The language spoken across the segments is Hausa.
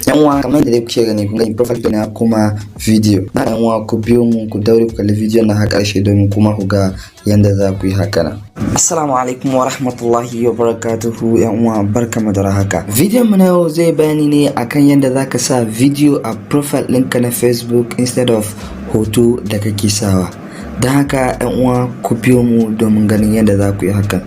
Yan uwa, kamar yadda dai kuke gani, kun gani profile na kuma video na. Yan uwa, ku biyo mu, ku daure ku kalli video na har karshe domin kuma ku ga yanda za ku yi haka nan. Assalamu alaikum wa rahmatullahi wa barakatuhu. Yan uwa, barkamu da haka. Bidiyon mu na yau zai bayani ne akan yadda za ka sa video a profile ɗinka na Facebook instead of hoto da kake sawa. Don haka, yan uwa, ku biyo mu domin ganin yadda za ku yi hakan.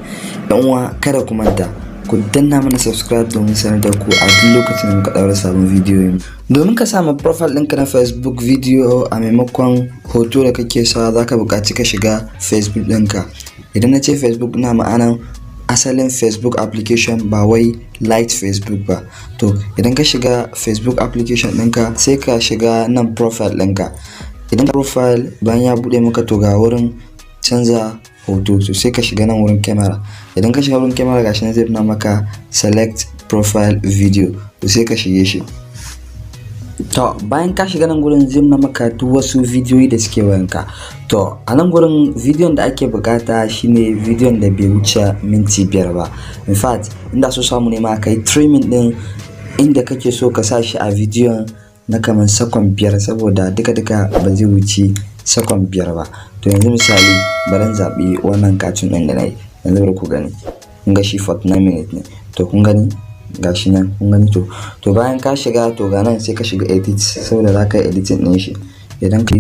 Yan uwa, kada ku manta ku danna mana subscribe domin sanar da ku a duk lokacin da muka ɗaura sabon bidiyo. Domin ka samu profile ɗinka na Facebook video a maimakon hoto da kake sawa, za ka buƙaci ka shiga Facebook ɗinka. Idan na ce Facebook, na ma'anan asalin Facebook application, ba wai Lite Facebook ba. To, idan ka shiga Facebook application ɗinka, sai ka shiga nan profile ɗinka. Idan profile bayan ya buɗe maka, to ga wurin canza hoto. To, sai ka shiga nan wurin camera. Idan ka shiga wurin camera, gashi nan zai nuna maka "select profile video". To, sai ka shige shi. To, bayan ka shiga nan gurin, zai nuna maka duk wasu bidiyoyi da suke wayanka. To, a nan gurin bidiyon da ake bukata shine bidiyon da bai wuce minti 5 ba. In fact, inda so samu ne ma, kai trimming din inda kake so ka sa shi a bidiyon na kamar sakon 5, saboda duka duka ba zai wuce sakon 5 ba. To, yanzu misali, bari zaɓi wannan cartoon ɗin da na yi. Yanzu bari ku gani. Kun ga shi 49 minutes ne. To, kun gani, gashi nan, kun gani. To, bayan ka shiga, to ga nan, sai ka shiga edit, saboda za ka yi editing ɗin shi. Idan ka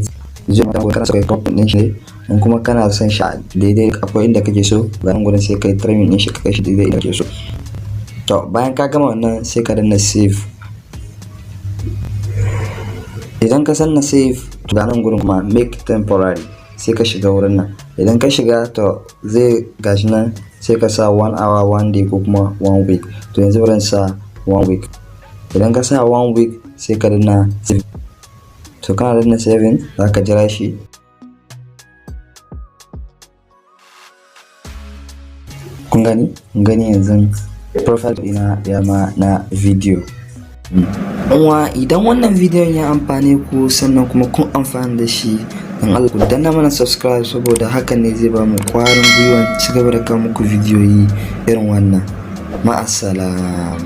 zai maka, kana so kai crop ɗin shi ne, in kuma kana son shi a daidai akwai inda kake so, ga nan gurin, sai kai trimming ɗin shi, ka kai shi daidai inda kake so. To, bayan ka gama wannan, sai ka danna save. Idan ka danna save, to ga nan gurin kuma "make temporary", sai ka shiga wurin nan. Idan ka shiga, to zai gashi nan, sai ka sa one hour, one day ko kuma one week. To, yanzu bari sa one week. Idan ka sa one week, sai ka danna save. To, kana danna saving, za ka jira shi. Kun gani, kun gani, yanzu profile ɗina ya ma na video. Uwa, idan wannan bidiyon ya amfane ku, sannan kuma kun amfani da shi, don Allah ku danna mana subscribe, saboda hakan ne zai ba mu kwarin gwiwan ci gaba da kawo muku bidiyoyi irin wannan. Ma'assalam.